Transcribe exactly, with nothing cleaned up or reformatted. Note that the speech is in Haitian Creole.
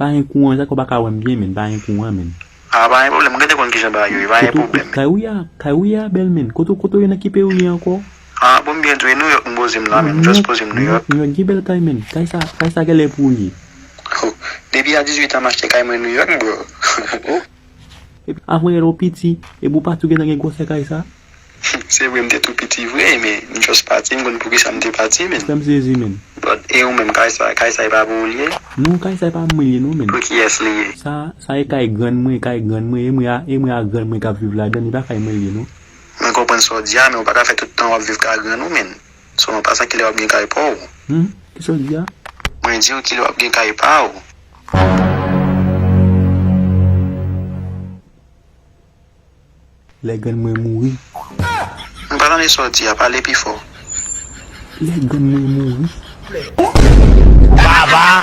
Pa gen kouran, sa k ou pa ka wè m byen, men, pa gen kouran, men. A, pa gen pwoblèm, mwen gentan konn kijan bagay yo ye, pa gen pwoblèm. Kay ou ye a, kay ou ye a, bèl, men. Kote, kote ou ye nan ki peyi ou ye ankò? A, bon, m byen tou, e New York m poze m la, men, m just poze m New York. New York, gen bèl kay, men. Kay sa, kay sa genlè pou ou ye. Oh, depi a dizuit an m achte kay mwen New York, bro. Epi, avan yè lè w piti, epi ou pa tou gentan gen gwosè kay sa? Se vre, m te tou piti vre, men m just pati, m konn poukisa m te pati, men. Fè m sezi, men. But, e ou menm, kay sa, kay sa e pa pou ou l ye? Non, kay sa e pa mwen l ye, non, men. Pou kiyès li ye? Sa, sa e kay grann mwen, kay grann mwen, e mwen a, e mwen a grann mwen k ap viv ladan, e pa kay mwen l ye, non. Mwen konprann sa w di a, men ou pa ka fè tout tan w ap viv kay grann ou, men. Selon pa sa, kilè w ap gen kay pa w? Hmm? Kisa w di a? Mwen di w kilè w ap gen kay pa w. Lè grann mwen mouri. M pa tande sa w di a, pale pi fò. Lè grann mwen mouri. Baba!